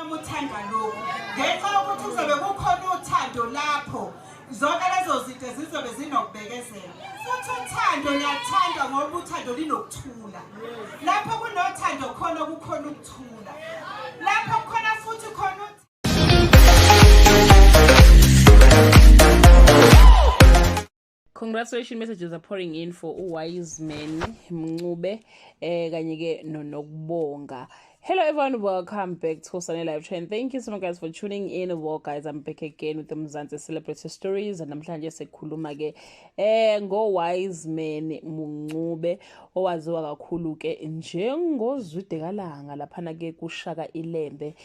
wami uthanda lokhu. Ngenxa yokuthi kuzobe kukhona uthando lapho, zonke lezo zinto zizobe zinokubekezela. Futhi uthando ngiyathanda ngoba uthando linokuthula. Lapho kunothando khona kukhona ukuthula. Lapho kukhona futhi khona. Congratulations messages are pouring in for uWiseman Mncube kanye ke noNokubonga. Hello everyone, welcome back to Sunday Live Trend. Thank you so much guys for tuning in. Well guys, I'm back again with the Mzansi Celebrity Stories, and namhlanje sikhuluma ke ngoWiseman Mncube owaziwa kakhulu ke njengoZwide kaLanga laphana ke kuShaka Ilembe,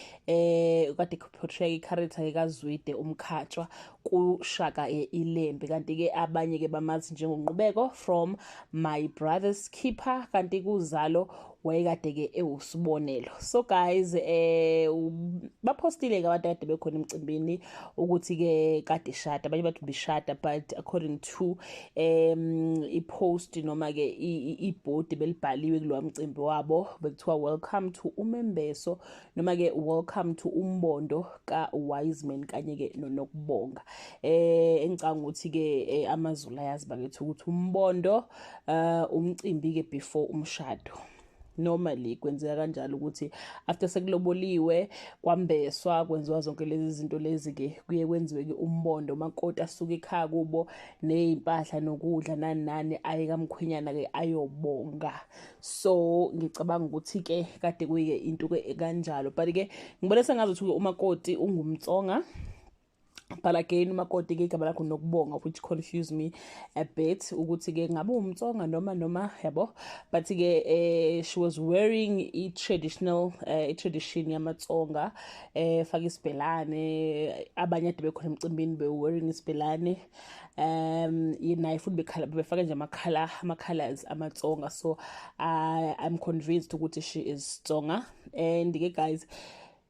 kade portray i-character kaZwide umkhatshwa kuShaka Ilembe, kanti ke abanye ke bamazi njengoNqubeko from My Brother's Keeper, kanti kuzalo wayekade ke ewusibonelo. So guys, bapostile ke abantu kade bekhona emcimbini ukuthi ke kade shada, abanye bathi bishada, but according to i-post noma ke ibhodi belibhaliwe kulowa mcimbi wabo bekuthiwa welcome to umembeso noma ke welcome to umbondo ka Wiseman kanye ke noNokubonga. Engicanga ukuthi ke amaZulu ayazi bakithi ukuthi umbondo umcimbi ke before umshado. Normally kwenzeka kanjalo ukuthi after sekuloboliwe kwambeswa kwenziwa zonke lezi zinto lezi ke kuye kwenziwe ke umbondo, umakoti asuka ekhaya kubo nezimpahla nokudla nani nani aye kamkhwenyana ke ayobonga. So ngicabanga ukuthi ke kade kuyike into ke kanjalo, but ke ngibone sengazi ukuthi umakoti ungumtsonga. But again umakoti ke igama lakho Nokubonga, which confused me a bit ukuthi ke ngabe umtsonga noma yabo, but ke she was wearing i traditional i tradition yamatsonga, faka isibhelane, abanye ade bekhona emcimbini be wearing isibhelane, yinaye futhi bekhala befaka nje ama colors amatsonga. So I'm convinced ukuthi she is Tsonga. And ke guys,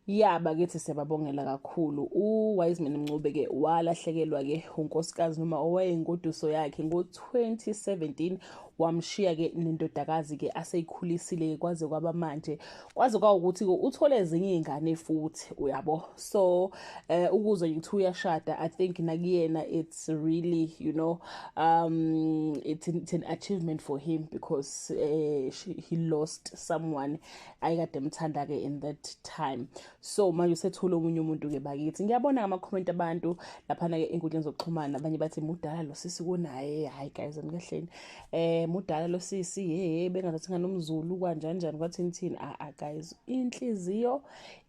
ya bakithi siyababongela kakhulu. uWiseman Mncube ke walahlekelwa ke unkosikazi noma owayeyingoduso yakhe ngo-2017, wamshiya ke nendodakazi ke aseyikhulisile kwaze kwaba manje, kwaze kwawukuthi uthole ezinye izingane futhi uyabo. So ukuze ngithi uyashada, I think nakuyena it's really, you know, it's an achievement for him because he lost someone ayikade emthanda ke in that time. So manje usethola omunye umuntu ke bakithi. Ngiyabona ama comment abantu laphana ke enkundleni zokuxhumana, abanye bathi mudala lo sisi kunaye. Hayi guys, anikahleni, mudala lo sisi, hey bengazathi nganomzulu kanjani njani kwathini thini. Guys, inhliziyo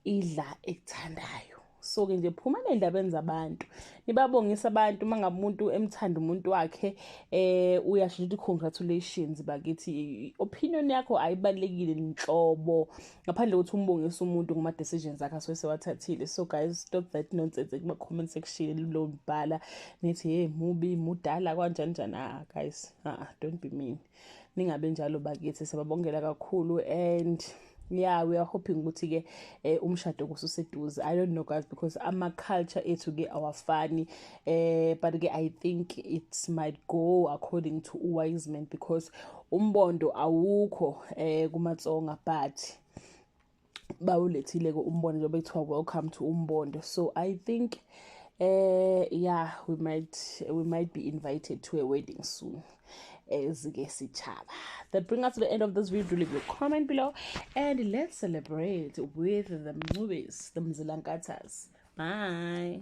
idla ekuthandayo. So ke nje phuma nendabeni zabantu, nibabongisa abantu. Mangabe umuntu emthanda umuntu wakhe, uyasho ukuthi congratulations bakithi. Opinion yakho ayibalekile inhlobo ngaphandle ukuthi umbongise umuntu ngama decisions akhe asuke sewathathile. So guys, stop that nonsense kuma comment section lo bhala nithi hey mubi mudala kanjani njani. Guys, don't be mean, ningabe njalo bakithi. Siyababongela kakhulu, and yeah, we are hoping ukuthi ke umshado kususeduze. I don't know guys, because ama culture ethu ke awafani, but ke I think it might go according to uWiseman because umbondo awukho kumatsonga, but bawulethile ke umbondo njengoba kuthiwa welcome to umbondo. So I think yeah, we might be invited to a wedding soon. That bring us to the end of this video. Do leave your comment below and let's celebrate with the movies, the Mzilankatas. Bye.